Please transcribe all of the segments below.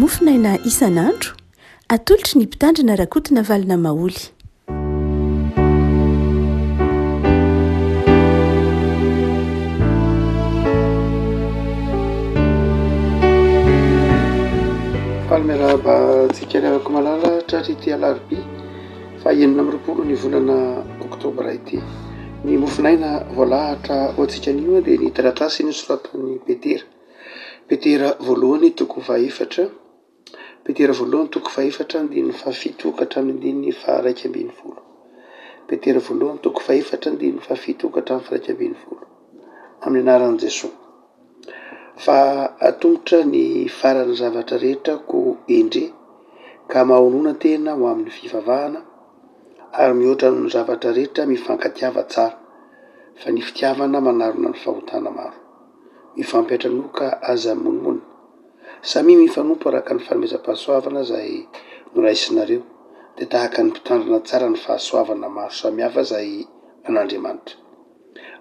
Mofonaina isan'andro, atolotry ny Mpitandrina Rakotonavalona Maholy. Faly miarahaba antsika ry havako malala tratry ity alarobia faha 26 ny volana oktobra ity. Ny mofonaina voalahatra ho antsika anio dia ny taratasy nosoratan'i Petera. Petera voalohany toko fahefatra, Petera voalohany toko fahefatra andininy fahafito ka hatramin'ny andininy faha-iraika ambin'ny folo. Petera voalohany toko fahefatra andininy fahafito ka hatramin'ny faha-iraika ambin'ny folo. Amin'ny anaran'i Jesoa. Fa atomotra ny faran'ny zavatra rehetra koa endre ka mahonona tena ho amin'ny fivavahana ary mihoatra noho ny zavatra rehetra mifankatiava tsara fa ny fitiavana manarona ny fahotana maro. Mifampiantranoa ka aza mimonomonona. Samia mifanompo araka ny fanomezam-pahasoavana izay noraisinareo, dia tahaka ny mpitandrina tsara ny fahasoavana maro samihafa izay an'Andriamanitra.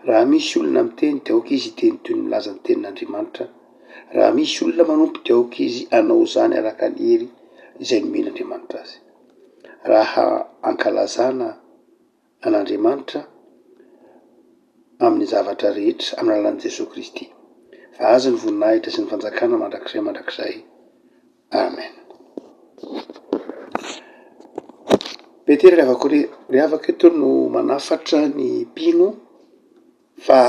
Raha misy olona miteny dia aoka izy hiteny toy ny milaza ny tenin'Andriamanitra, raha misy olona manompo dia aoka izy hanao izany araka ny hery izay nomen'Andriamanitra azy. Raha ankalazana an'Andriamanitra amin'ny zavatra rehetra amin'ny alalan'i Jesoa Kristy, fa Azy ny voninahitra sy ny fanjakana mandrakizay mandrakizay. Amen. Petera ry havako ry havako eto no manafatra ny mpino fa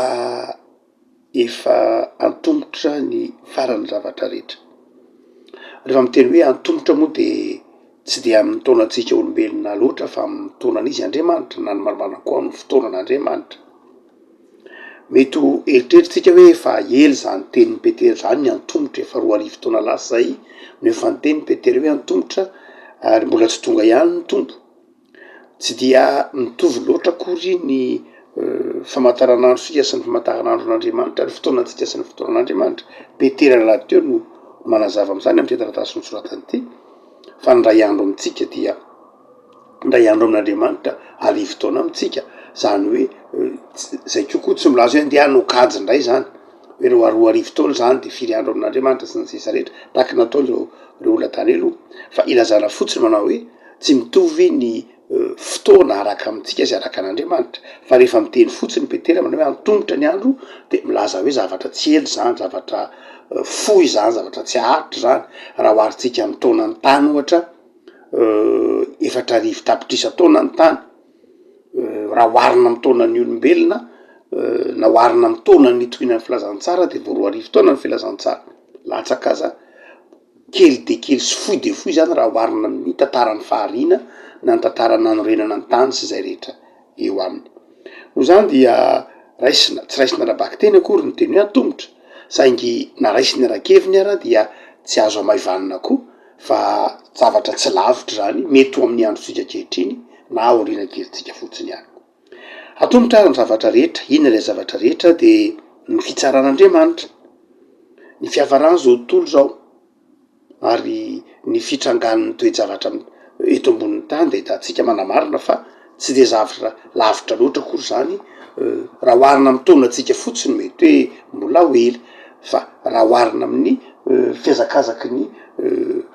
efa antomotra ny faran'ny zavatra rehetra. Rehefa miteny hoe antomotra moa de tsy dia amin'ny taonantsika olombelona loatra fa amin'ny taonan'izy Andriamanitra na ny marimarina koa amin'ny fotoanan'Andriamanitra. Mety ho eritreritritsika hoe efa ela izany tenin'i Petera izany ny antomotra, efa 2000 taona lasa izay no efa niteny Petera hoe antomotra ary mbola tsy tonga ihany ny Tompo. Tsy dia mitovy loatra akory ny famantaranandrontsika sy ny famantaranandron'Andriamanitra, ny fotoanantsika sy ny fotoanan'Andriamanitra. Petera rahateo no manazava amin'izany amin'ity taratasy nosoratany ity fa ny iray andro amintsika dia indray andro amin'Andriamanitra arivo taona amintsika, zany hoe zay koa koa tsy milaza hoe andeha hanao kajy indray zany, hoe roa 2000 taona zany de firy andro amin'Andriamanitra sy ny sisa rehetra, tahaka ny nataon'ireo ireo olona tany aloha, fa ilazana fotsiny manao hoe tsy mitovy ny fotoana araka amintsika sy araka an'Andriamanitra, fa rehefa miteny fotsiny Petera manao hoe antomotra ny andro de milaza hoe zavatra tsy ela zany, zavatra fohy zany, zavatra tsy haharitra zany, raha oharintsika amin'ny taonan'ny tany ohatra. 4000 tapitrisa taona ny tany, raha oharina amin'ny taonan'ny olombelona na oharina amin'ny taona nitoriana ny filazantsara de vao 2000 taona ny filazantsara, latsaka aza, kely de kely sy fohy de fohy zany raha oharina amin'ny tantaran'ny fahariana na ny tantara nanorenana ny tany sy zay rehetra eo aminy. Noho izany dia raisina, tsy raisina ara-bakiteny akory ny teny hoe antomotra, saingy na raisina ara-keviny ara dia tsy azo hamaivanina koa fa zavatra tsy lavitra izany, mety ho amin'ny androntsika ankehitriny na aoriana kelintsika fotsiny ihany. Atomotra ary ny zavatra rehetra, inona ilay zavatra rehetra? Dia ny fitsaran'Andriamanitra, ny fiafaran'izao tontolo izao ary ny fitrangan'ny toe-javatra eto ambonin'ny tany dia ahitantsika manamarina fa tsy dia zavatra lavitra loatra akory izany raha oharina amin'ny taonantsika fotsiny mety hoe mbola ho ela fa raha oharina amin'ny fihazakazaky ny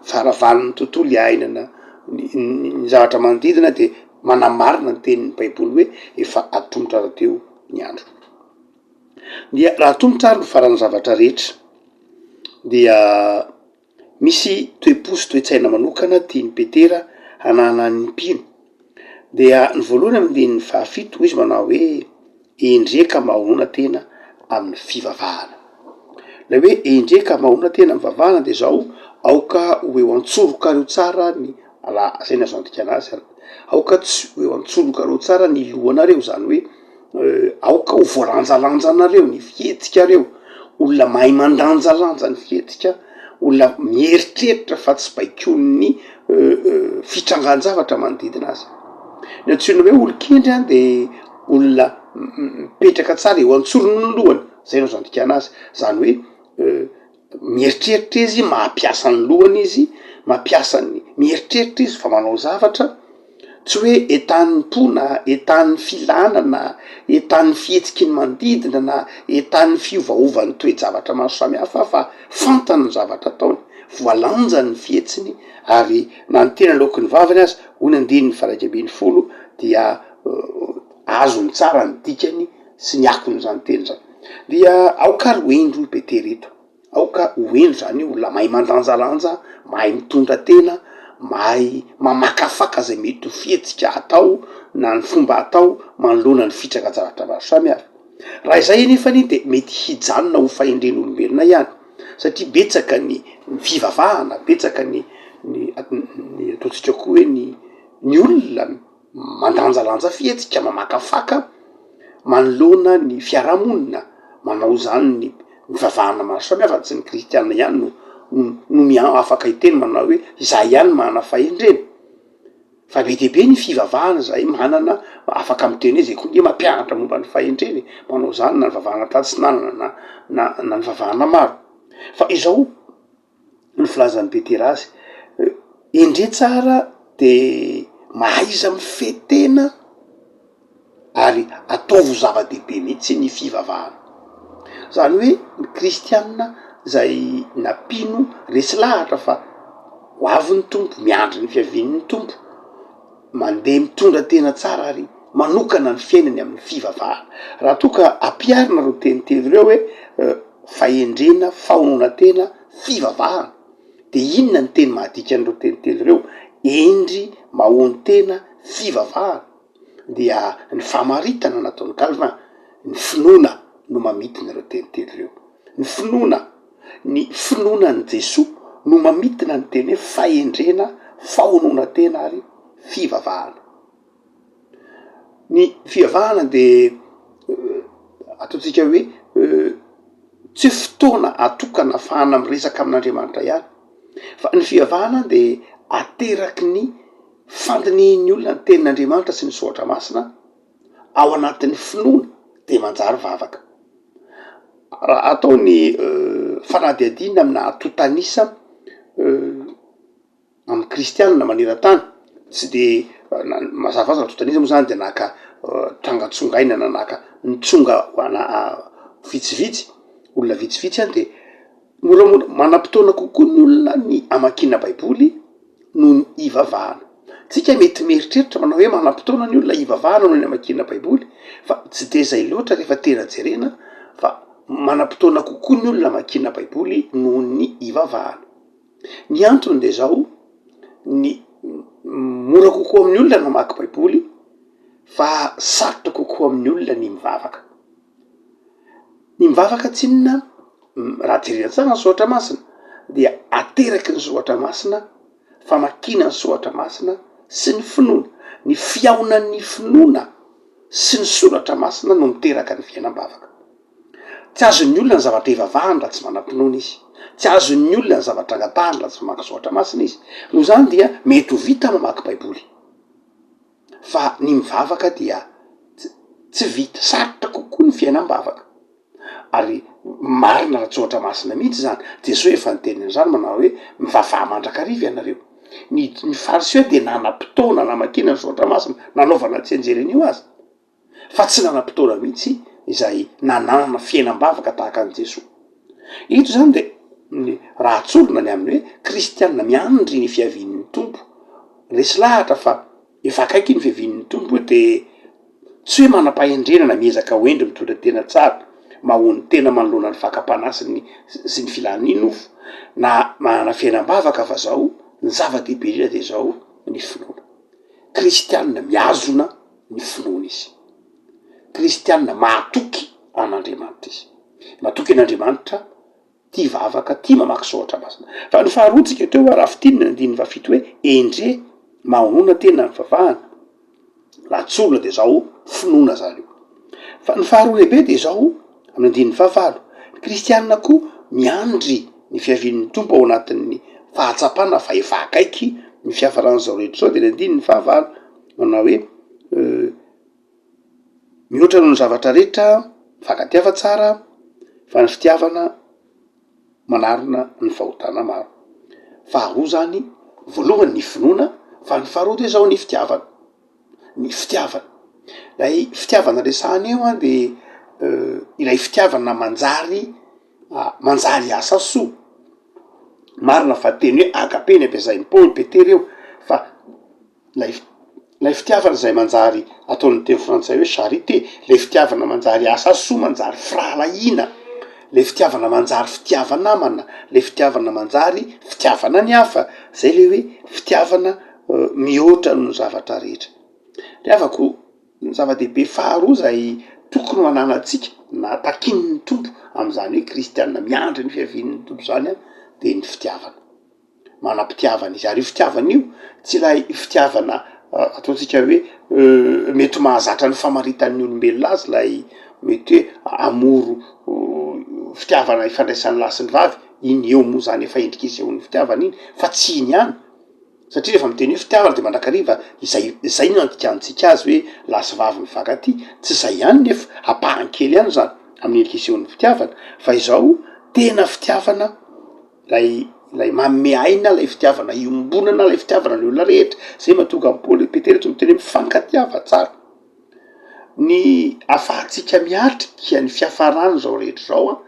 faharavan'ny tontolo iainana ny zavatra manodidina de manamarina ny tenin'ny baiboly hoe efa atomotra rahateo ny andro. Dia raha atomotra ary ny faran'ny zavatra rehetra dia Misy toe-po sy toe-tsaina manokana tian'i Petera hananan'ny mpino. Dia ny voalohany amin'ny andininy fahafito, hoy izy manao hoe, Endrey ka mahonona tena amin'ny fivavahana. Ilay hoe endrey ka mahonona tena amin'ny fivavahana dia izao, aoka ho eo an-tsorokareo tsara ny, raha izay no azo andikana azy, aoka tsy ho eo an-tsorokareo tsara ny lohanareo, izany hoe aoka ho voalanjalanjanareo ny fihetsikareo, olona mahay mandanjalanja ny fihetsika, olona mieritreritra fa tsy baikoin'ny fitrangan-javatra manodidina azy. Ny antsoina hoe olon-kendry an de olona mipetraka tsara eo an-tsorony ny lohany, zay no azo andikana azy, zany hoe Mieritreritra izy, mampiasa ny lohany izy, mampiasa ny, mieritreritra izy fa manao zavatra, tsy hoe entanin'ny po na entanin'ny filana na entanin'ny fihetsiky ny manodidina na entanin'ny fiovaovan'ny toe-javatra maro samihafa fa fantany ny zavatra ataony. voalanjany ny fihetsiny ary na ny teny aloaky ny vavany aza, hoy ny andininy faha 11 dia azony tsara ny dikany sy ny akon'izany teny izany. Dia aoka ary ho hendry hoy Petera eto. Aoka ho hendry izany hoe olona mahay mandanjalanja, mahay mitondra tena, mahay mamakafaka izay mety ho fihetsika atao na ny fomba atao manoloana ny fitrangan-javatra maro samihafa. Raha izay anefa anie dia mety hijanona ho fahendren'olombelona ihany satria betsaka ny fivavahana, betsaka ny ny ny ataontsika koa hoe ny ny olona mandanjalanja fihetsika, mamakafaka manoloana ny fiarahamonina, manao izany ny fivavahana maro samihafa, tsy ny kristiana ihany no no mia- afaka hiteny manao hoe izahay ihany manana fahendrena, fa be dia be ny fivavahana izay manana afaka miteny hoe zay koa nge mampianatra momba ny fahendrena e, manao izany na ny fivavahana tatsinanana na na na ny fivavahana maro, fa izao ny filazan'i Petera azy, Endre tsara de mahaiza mifehy tena ary ataovy ho zava-dehibe mihitsy ny fivavahana. Zany hoe ny kristianina zay na mpino resy lahatra fa ho avy ny Tompo, miandry ny fiavian'ny Tompo, mandeha mitondra tena tsara ary manokana ny fiainany amin'ny fivavahana. Raha toa ka ampiharina ireo teny telo ireo hoe fahendrena, fahononan-tena, fivavahana, de inona ny teny mahadika an'ireo teny telo ireo? Hendry, mahonon-tena, fivavahana, dia ny famaritana nataon'i Calvin, ny finoana no mamintina ireo teny telo ireo. Ny finoana, ny finoana an'i Jesoa no mamintina ny teny hoe fahendrena, fahononan-tena ary fivavahana. Ny fivavahana de ataontsika hoe tsy fotoana atokana ahafahana miresaka amin'Andriamanitra ihany fa ny fivavahana de ateraky ny fandinihin'ny olona ny tenin'Andriamanitra sy ny soratra masina ao anatin'ny finoana de manjary vavaka. Raha atao ny fanadihadiana amina antontan'isa amin'ny kristianina maneran-tany, tsy de mazava hoazy raha antontan'isa moa zany de naka tranga tsongaina na naka nitsonga ho ana vitsivitsy, olona vitsivitsy any de moramora manam-potoana kokoa ny olona ny hamakiana baiboly noho ny hivavahana. Tsika mety mieritreritra manao hoe manam-potoana ny olona hivavahana noho ny hamakiana baiboly fa tsy de zay loatra rehefa tena jerena fa manam-potoana kokoa ny olona hamakiana baiboly noho ny hivavahana. Ny antony de zao, ny mora kokoa amin'ny olona ny mamaky baiboly fa sarotra kokoa amin'ny olona ny mivavaka. Ny mivavaka tsinona raha jerena tsara ny soratra masina dia ateraky ny soratra masina, famakiana ny soratra masina sy ny finoana. Ny fihaonan'ny finoana sy ny soratra masina no miteraka ny fiainam-bavaka. Tsy azon'ny olona ny zavatra ivavahany raha tsy manam-pinoana izy. Tsy azon'ny olona ny zavatra angatahany raha tsy mamaky soratra masina izy. Noho izany dia mety ho vita mamaky Baiboly, fa ny mivavaka dia tsy vita. Sarotra kokoa ny fiainam-bavaka. Ary marina ara-tsoratra masina mihitsy izany. Jesoa efa niteny an'izany manao hoe, mivavaha mandrakariva ianareo. Ny ny fariseo dia nanam-potoana namakiana ny soratra masina, nanaovana tsianjery an'io aza. fa tsy nanam-potoana mihitsy izay nananana fiainam-bavaka tahaka an'i Jesoa. Eto izany dia ny raha tsorina ny amin'ny hoe kristiana miandry ny fiavian'ny Tompo, resy lahatra fa efa akaiky ny fiavian'ny Tompo dia tsy hoe manam-pahendrena na miezaka ho hendry mitondra tena tsara, mahono tena manoloana ny fakam-panahy sy ny sy ny filan'ny nofo na manana fiainam-bavaka fa zao ny zava-dehibe indrindra dia izao ny finoana. Kristiana mihazona ny finoana izy. Kristiana mahatoky an'Andriamanitra izy. Matoky an'Andriamanitra, tia vavaka, tia mamaky soratra masina. Fa ny faharoa tsika teo raha fintinina ny andininy fahafito hoe endre mahonona tena ny vavahana. Raha tsorina de zao finoana zany io. Fa ny faharoa lehibe de zao amin'ny andininy fahavalo, ny kristiana koa miandry ny fiavian'ny Tompo ao anatin'ny fahatsapana fa efa akaiky ny fiafaran'izao rehetra izao de ny andininy fahavalo manao hoe mihoatra noho ny zavatra rehetra mifankatiava tsara fa ny fitiavana manarona ny fahotana maro. Faharoa zany, voalohany ny finoana fa ny faharoa de zao ny fitiavana, ny fitiavana. Ilay fitiavana resahana eo an de ilay fitiavana manjary manjary asa soa. Marina fa teny hoe agape ny ampiasain'i Paoly, Petera eo, fa ilay ilay fitiavana izay manjary ataon'ny teny frantsay hoe charité, ilay fitiavana manjary asa soa, manjary firahalahiana, ilay fitiavana manjary fitiava-namana, ilay fitiavana manjary fitiavana ny hafa, zay le hoe fitiavana mihoatra noho ny zavatra rehetra. Ry havako, ny zava-dehibe faharoa izay tokony ho ananantsika na takian'ny Tompo amin'izany hoe kristiana miandry ny fiavian'ny Tompo izany an, dia ny fitiavana. Manam-pitiavana izy, ary io fitiavana io tsy ilay fitiavana ataontsika hoe mety ho mahazatra ny famaritan'ny olombelona azy ilay mety hoe amour fitiavana ifandraisan'ny lahy sy ny vavy, iny eo moa zany efa endrika isehoan'ny fitiavana iny fa tsy iny ihany. Satria rehefa miteny hoe fitiavana de mandrakariva izay izay no andikantsika azy hoe lahy sy vavy mifankatia, tsy izay ihany nefa, ampahany kely ihany izany amin'ny endrika isehoan'ny fitiavana, fa izao tena fitiavana ilay ilay manome aina, ilay fitiavana iombonana, ilay fitiavana ny olona rehetra, zay mahatonga an'i Paoly Petera eto miteny hoe mifankatiava tsara. Ny afahantsika miatrika ny fiafaran'izao rehetra izao an,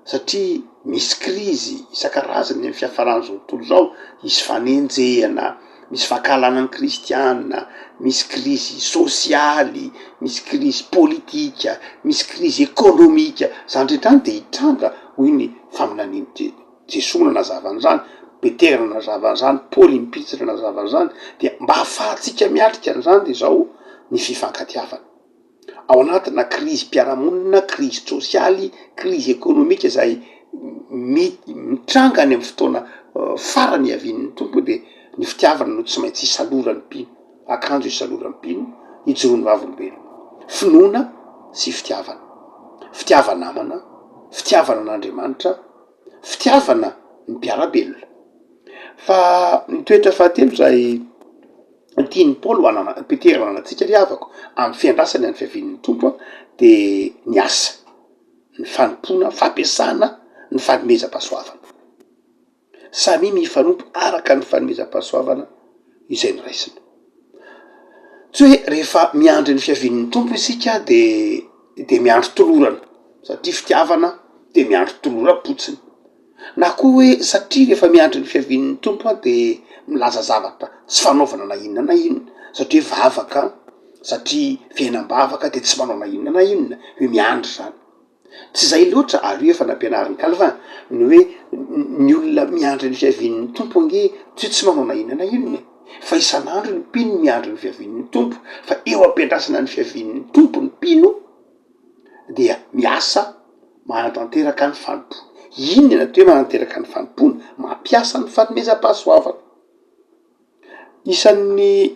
satria misy krizy isan-karazany ny fiafaran'izao tontolo izao, misy fanenjehana, misy fankahalana ny kristiana, misy krizy sosialy, misy krizy politika, misy krizy ekonomika, zany rehetra zany de hitranga hoy ny faminanian'i Jesoa nanazava an'izany, Petera nanazava an'izany, Paoly im-pitsy nanazava an'izany, dia mba ahafahantsika miatrika an'izany dia izao ny fifankatiavana. Ao anatina krizim-piarahamonina, krizy tsosialy, krizy ekonomika izay mi- mitranga any amin'ny fotoana farany hiavian'ny Tompo dia ny fitiavana no tsy maintsy isaloran'ny mpino, akanjo isaloran'ny mpino, ijoroan'ny vavolombelona. Finoana sy fitiavana. Fitiava-namana, fitiavana an'Andriamanitra, fitiavana ny mpiara-belona. Fa ny toetra fahatelo izay tian'i Paoly ho anana- Petera ho ananantsika ry havako amin'ny fiandrasana ny fiavian'ny Tompo de ny asa, ny fanompoana, fampiasana ny fanomezam-pahasoavana. Samia mifanompo araka ny fanomezam-pahasoavana izay noraisina. Tsy hoe rehefa miandry ny fiavian'ny Tompo isika de de miandry tolorana satria fitiavana de miandry toloram-potsiny, na koa hoe satria rehefa miandry ny fiavian'ny Tompo aho de milaza zavatra tsy fanaovana na inona na inona satria vavaka, satria fiainam-bavaka de tsy manao na inona na inona, hoe miandry zany. Tsy izay loatra ary io efa nampianarin'i Calvin, ny hoe ny olona miandry ny fiavian'ny Tompo ange tsy hoe tsy manao na inona na inona e, fa isan'andro ny mpino miandry ny fiavian'ny Tompo, fa eo am-piandrasana ny fiavian'ny Tompo ny mpino dia miasa manatanteraka ny fanompoana. Inona no atao hoe manatanteraka ny fanompoana? Mampiasa ny fanomezam-pahasoavana. Isan'ny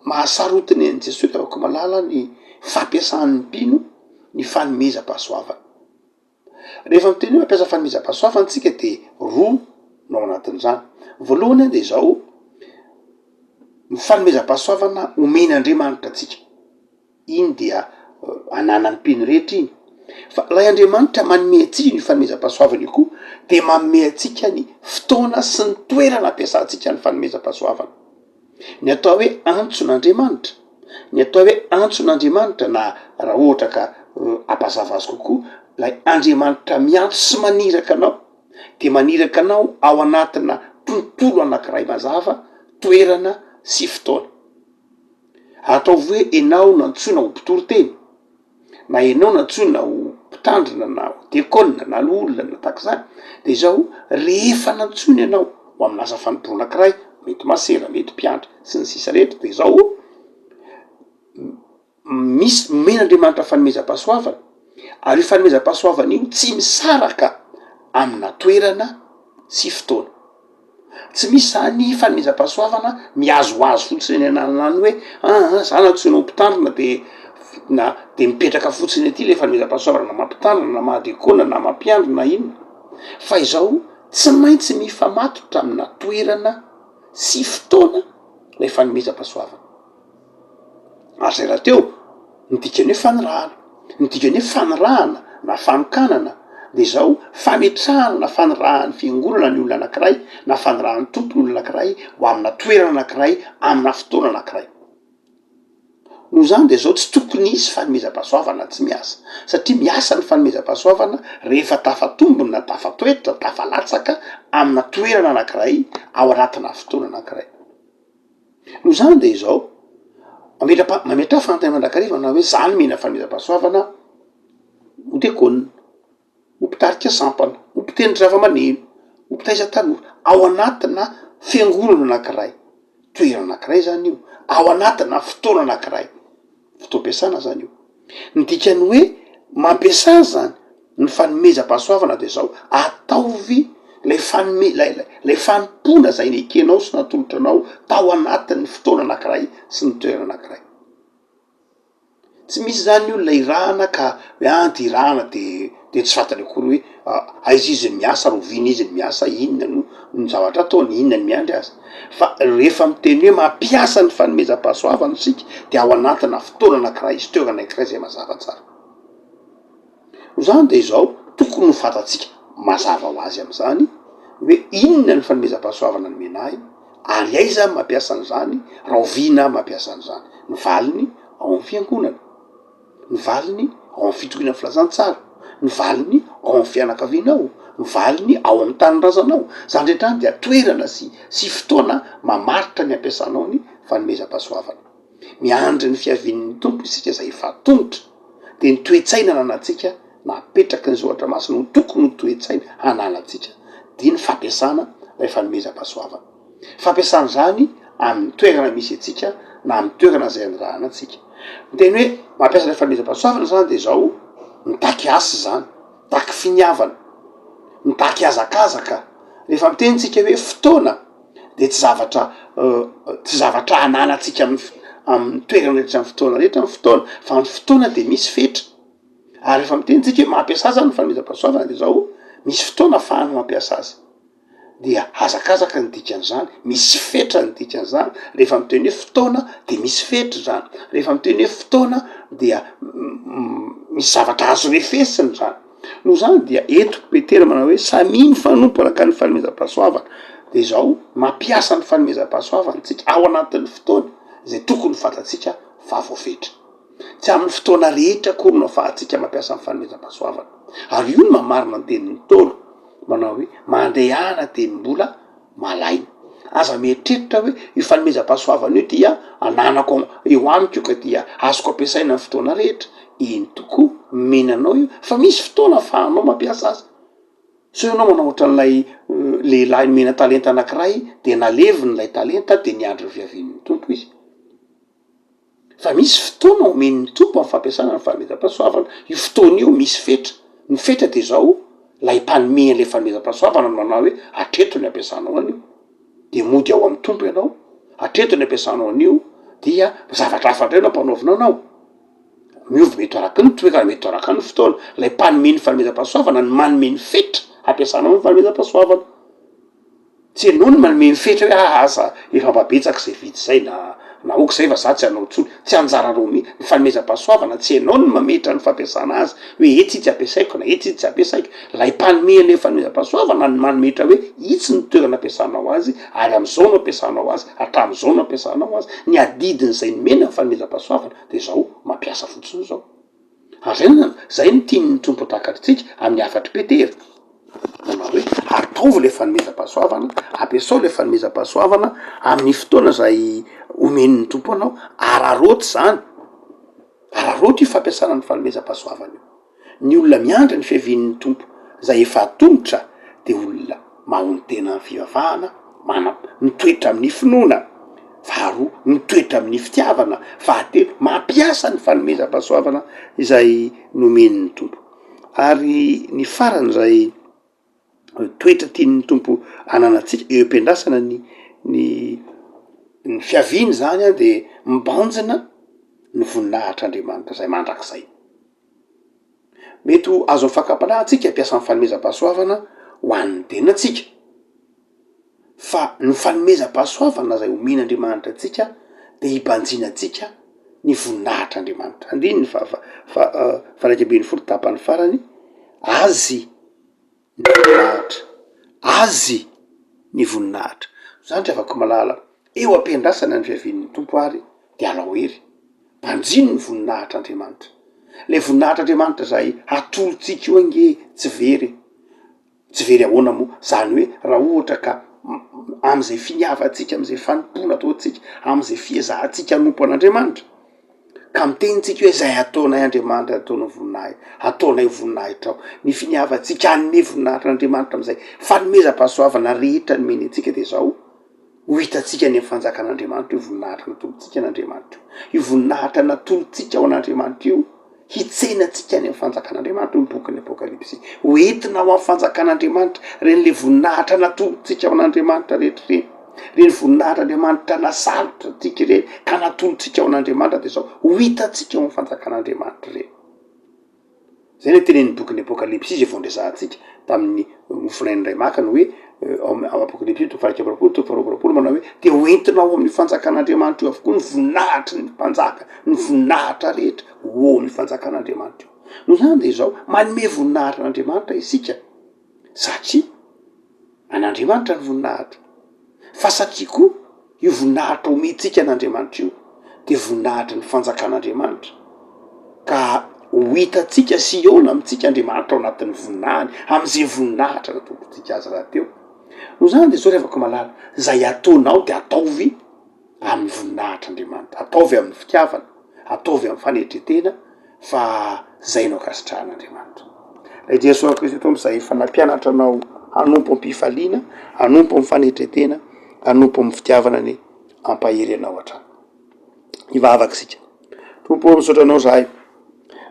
mahasarotiny an'i Jesoa ry havako malala ny fampiasan'ny mpino ny fanomezam-pahasoavana. Rehefa miteny hoe mampiasa fanomezam-pahasoavana tsika de roa no ao anatin'izany, voalohany de zao, ny fanomezam-pahasoavana omen'Andriamanitra antsika. iny dia ananan'ny mpino rehetra iny, fa ilay Andriamanitra manome antsika io fanomezam-pahasoavana io koa de manome antsika ny fotoana sy ny toerana ampiasantsika ny fanomezam-pahasoavana. Ny atao hoe antson'Andriamanitra, ny atao hoe antson'Andriamanitra na raha ohatra ka hampazava azy kokoa, ilay Andriamanitra miantso sy maniraka anao de maniraka anao ao anatina tontolo anankiray mazava, toerana sy fotoana. Ataovy hoe enao nantsoina ho mpitory teny, na enao nantsoina ho mpitandrina na ho diakona na loholona na tahaka izany, de izao rehefa nantsoina ianao ho amina asa fanompoana anankiray, mety masera, mety mpiandry, sy ny sisa rehetra, de izao misy omen'Andriamanitra fanomezam-pahasoavana, ary io fanomezam-pahasoavana io tsy misaraka amina toerana sy fotoana. Tsy misy zany fanomezam-pahasoavana mihazohazo fotsiny eny an'alina any hoe aa za nantsoina ho mpitandrina de na de mipetraka fotsiny aty le fanomezam-pahasoavana na maha mpitandrina na maha diakona na maha mpiandry na inona fa izao tsy maintsy mifamatotra amina toerana sy fotoana lay fanomezam-pahasoavana. Ary zay rahateo ny dikan'ny hoe fanirahana. Ny dikan'ny hoe fanirahana na fanokanana de zao, fametrahana na fanirahan'ny fiangonana ny olona anakiray na fanirahan'ny Tompo ny olona anakiray ho amina toerana anakiray amina fotoana anakiray. Noho izany dia izao, tsy tokony hisy fanomezam-pahasoavana tsy miasa, satria miasa ny fanomezam-pahasoavana rehefa tafatombina na tafatoetra, tafalatsaka amina toerana anankiray ao anatina fotoana anankiray. Noho izany dia izao, mametra-pa- mametraha fanontaniana mandrakariva na hoe za nomena fanomezam-pahasoavana ho diakona, ho mpitarika sampana, ho mpitendry zava-maneno, ho mpitaiza tanora, ao anatina fiangonana anankiray, toerana anankiray zany io, ao anatina fotoana anankiray, fotoam-piasana zany io. Ny dikan'ny hoe mampiasa zany ny fanomezam-pahasoavana de zao, ataovy lay fanome- lay lay lay fanompoana zay nekenao sy natolotra anao tao anatin'ny fotoana anankiray sy ny toerana anankiray. Tsy misy zany olona irahana ka hoe ah ty irahana de de tsy fantany akory hoe aiza izy no miasa, rahoviana izy no miasa, inona no ny zavatra ataony, inona no miandry azy. Fa rehefa miteny hoe mampiasa ny fanomezam-pahasoavana isika de ao anatina fotoana anankiray sy toerana anankiray zay mazava tsara. Noho izany dia izao, tokony ho fantatsika mazava ho azy amin'izany hoe inona ny fanomezam-pahasoavana nomena ahy, ary aiza aho mampiasa an'izany, rahoviana aho mampiasa an'izany. Ny valiny ao amin'ny fiangonana, ny valiny ao amin'ny fitoriana ny filazantsara, ny valiny ao amin'ny fianakavianao, ny valiny ao amin'ny tanindrazanao. Izany rehetra izany dia toerana sy sy fotoana mamaritra ny ampiasanao ny fanomezam-pahasoavana. Miandry ny fiavian'ny Tompo isika izay efa tontotra, dia ny toe-tsaina ananantsika na apetraky ny soratra masina ho tokony ho toe-tsaina hananantsika dia ny fampiasana ilay fanomezam-pahasoavana. Fampiasana izany amin'ny toerana misy antsika na amin'ny toerana izay anirahana antsika. Ny teny hoe mampiasa ilay fanomezam-pahasoavana izany dia izao, mitaky asa izany, mitaky finiavana, mitaky hazakazaka. Rehefa miteny isika hoe fotoana de tsy zavatra tsy zavatra ananantsika amin'ny amin'ny toerana rehetra amin'ny fotoana rehetra ny fotoana fa ny fotoana de misy fetra, ary rehefa miteny tsika hoe mampiasa zany ny fanomezam-pahasoavana de zao misy fotoana ahafahana mampiasa azy, dia hazakazaka ny dikan'izany, misy fetra ny dikan'izany, rehefa miteny hoe fotoana de misy fetra zany, rehefa miteny hoe fotoana dia misy zavatra azo refesina zany. Noho izany dia eto Petera manao hoe samia mifanompo araka ny fanomezam-pahasoavana. Dia izao, mampiasa ny fanomezam-pahasoavana isika ao anatin'ny fotoana izay tokony ho fantatsika fa voafetra. Tsy amin'ny fotoana rehetra akory no ahafahantsika mampiasa ny fanomezam-pahasoavana. Ary io no mahamarina ny tenin'ny Ntaolo manao hoe mandehana teny mbola malaina. Aza mieritreritra hoe io fanomezam-pahasoavana io dia ananako eo amiko io ka dia azoko ampiasaina amin'ny fotoana rehetra. Eny tokoa, omena anao io fa misy fotoana ahafahanao mampiasa azy. Sao ianao manao ohatran'ilay lehilahy nomena talenta anankiray dia naleviny ilay talenta dia niandry ny fiavian'ny Tompo izy. Fa misy fotoana omen'ny Tompo amin'ny fampiasana ny fanomezam-pahasoavana. Io fotoana io misy fetra. Ny fetra dia izao, ilay mpanome an'ilay fanomezam-pahasoavana no manao hoe hatreto ny ampiasanao an'io, dia mody ao amin'ny Tompo ianao, hatreto ny ampiasanao an'io dia zavatra hafa indray no ampanaovina anao. Miova mety ho araka ny toerana, mety ho araka ny fotoana. Ilay mpanome ny fanomezam-pahasoavana no manome ny fetra hampiasanao ny fanomezam-pahasoavana. Tsy ianao no manome ny fetra hoe ah aza efa mba betsaka izay vita izay na na ok izay fa za tsy hanao intsony, tsy anjaranao mihitsy, ny fanomezam-pahasoavana tsy ianao no mametra ny fampiasana azy hoe etsy itsy ampiasaiko na etsy itsy tsy ampiasaiko, ilay mpanome an'ilay fanomezam-pahasoavana no mametra hoe itsy ny toerana ampiasanao azy ary amin'izao no ampiasanao azy, hatramin'izao no ampiasanao azy, ny adidin'izay nomena ny fanomezam-pahasoavana de izao mampiasa fotsiny izao. Ary zay no zay no tian'ny Tompo takatritsika amin'ny hafatr'i Petera, manao hoe ataovy ilay fanomezam-pahasoavana, ampiasao ilay fanomezam-pahasoavana amin'ny fotoana izay omen'ny Tompo anao, araraoty izany, araraoty io fampiasana ny fanomezam-pahasoavana io. Ny olona miandry ny fiavian'ny Tompo izay efa atomotra dia olona mahonon-tena amin'ny fivavahana, manam- mitoetra amin'ny finoana, faharoa mitoetra amin'ny fitiavana, fahatelo mampiasa ny fanomezam-pahasoavana izay nomen'ny Tompo. Ary ny farany izay toetra tian'ny Tompo ananantsika eo am-piandrasana ny ny ny fiaviany zany an de mibanjina ny voninahitr'Andriamanitra izay mandrakizay. Mety ho azon'ny fakam-panahy antsika hampiasa ny fanomezam-pahasoavana ho an'ny tenantsika, fa ny fanomezam-pahasoavana izay omen'Andriamanitra antsika dia hibanjinantsika ny voninahitr'Andriamanitra. Andininy faha- faha 11 tapany farany, Azy ny voninahitra, Azy ny voninahitra. Izany ry havako malala, eo am-piandrasana ny fiavian'ny Tompo ary dia alao hery, banjino. Banjino ny voninahitr'Andriamanitra. Ilay voninahitr'Andriamanitra izay atolotsika io ange tsy very e. Tsy very ahoana moa? Zany hoe raha ohatra ka am'zay finiavantsika, am'zay fanompoana ataontsika, am'zay fiezahantsika hanompo an'Andriamanitra, ka miteny tsika hoe zay ataonay Andriamanitra ataonao voninahitra, ataonay voninahitrao. Ny finiavantsika hanome voninahitra an'Andriamanitra am'zay fanomezam-pahasoavana rehetra nomeny antsika de zao, Ho hitantsika any amin'ny fanjakan'Andriamanitra io voninahitra natolotsika an'Andriamanitra io. Io voninahitra natolotsika ho an'Andriamanitra io, hitsena antsika any amin'ny fanjakan'Andriamanitra hoy ny bokin'ny Apokalypsy. Ho entina ho amin'ny fanjakan'Andriamanitra ireny le voninahitra natolotsika ho an'Andriamanitra rehetra ireny. Ireny voninahitr'Andriamanitra nasalotra antsika ireny ka natolotsika ho an'Andriamanitra dia izao, ho hitantsika ao amin'ny fanjakan'Andriamanitra ireny. Zay le tenenin'ny bokin'ny Apokalypsy izay vao niresahantsika tamin'ny mofonain'ny ray maka ny hoe ao amin'ny Apokalypsy toko faha 21 toko faha 22 manao hoe dia ho entina ao amin'ny fanjakan'Andriamanitra io avokoa ny voninahitry ny mpanjaka, ny voninahitra rehetra ho ao amin'ny fanjakan'Andriamanitra io. Noho izany dia izao, manome voninahitra an'Andriamanitra isika satria An'Andriamanitra ny voninahitra, fa satria koa io voninahitra omentsika an'Andriamanitra io dia voninahitry ny fanjakan'Andriamanitra, ka ho hitantsika sy hihaona amintsika Andriamanitra ao anatin'ny voninahiny, amin'izay voninahitra natolotsika azy rahateo. Noho izany dia izao ry havako malala, izay ataonao dia ataovy amin'ny voninahitr'Andriamanitra, ataovy amin'ny fitiavana, ataovy amin'ny fanetren-tena fa zay no ankasitrahan'Andriamanitra. Ilay Jesoa Kristy Tompo izay efa nampianatra anao hanompo am-pifaliana, hanompo amin'ny fanetren-tena, hanompo amin'ny fitiavana anie hampahery anao hatrany. Hivavaka isika. Tompo ô, misaotra anao zahay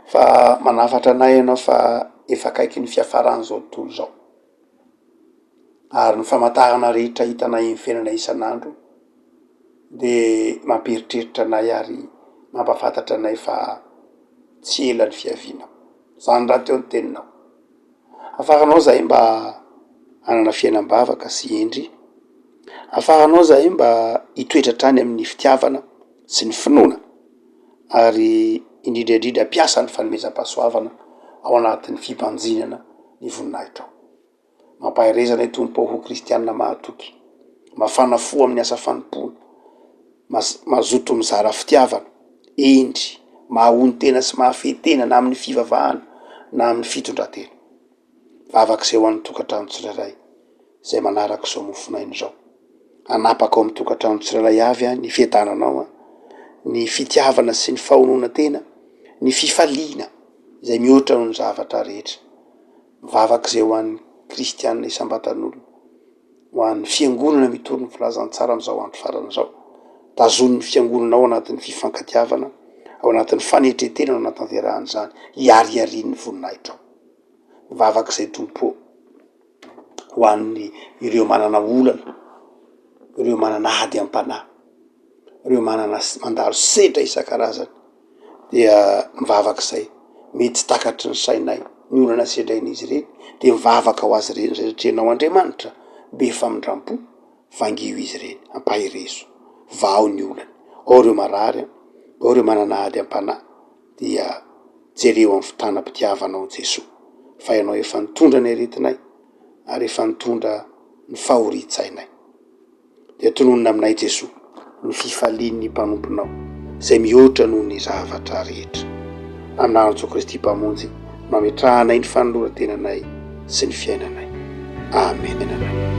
fa manafatra anay ianao fa efa akaiky ny fiafaran'izao tontolo izao. Ary ny famantarana rehetra hitanay amin'ny fiainana isan'andro de mampieritreritra anay ary mampahafantatra anay fa tsy ela ny fiavianao. Zany rahateo ny teninao. Afaranao zahay mba hanana fiainam-bavaka sy hendry, afaranao zahay mba hitoetra hatrany amin'ny fitiavana sy ny finoana ary indrindra indrindra hampiasa ny fanomezam-pahasoavana ao anatin'ny fibanjinana ny voninahitrao. Mampahereza anay Tompo ô ho kristianina mahatoky, mafana fo amin'ny asa fanompoana, mazoto mizara fitiavana, hendry, mahahonon-tena sy mahafehy tena na amin'ny fivavahana na amin'ny fitondran-tena. Vavaka izay ho an'ny tokantrano tsirairay izay manaraka izao mofonaina izao. Hanapaka ao amin'ny tokantrano tsirairay avy ny fiadananao, ny fitiavana sy ny fahononan-tena, ny fifaliana izay mihoatra noho ny zavatra rehetra. Mivavaka izay ho an'ny kristiana isam-batan'olona, ho an'ny fiangonana mitory ny filazantsara amin'izao andro farany izao. Tazonin'ny fiangonana ao anatin'ny fifankatiavana, ao anatin'ny fanetren-tena no anatanterahana izany, hihariharian'ny voninahitrao. Mivavaka izay Tompo ô, ho an'ny ireo manana olana, ireo manana ady am-panahy, ireo manana mandalo sedra isan-karazany. dia mivavaka izay mety tsy takatry ny sainay ny olana sedrain'izy ireny de mivavaka ho azy ireny zay satria ianao Andriamanitra be famindrampo vangio izy ireny ampaherezo vahao ny olany ao ireo marary an, ao ireo manana ady am-panahy dia jereo amin'ny fitànam-pitiavanao Jesoa fa ianao efa nitondra ny aretinay ary efa nitondra ny fahorian-tsainay. Dia tononina aminay Jesoa ny fifalian'ny mpanomponao izay mihoatra noho ny zavatra rehetra. Amin'ny anaran'i Jesoa Kristy Mpamonjy no ametrahanay ny fanoloran-tenanay sy ny fiainanay. Amena.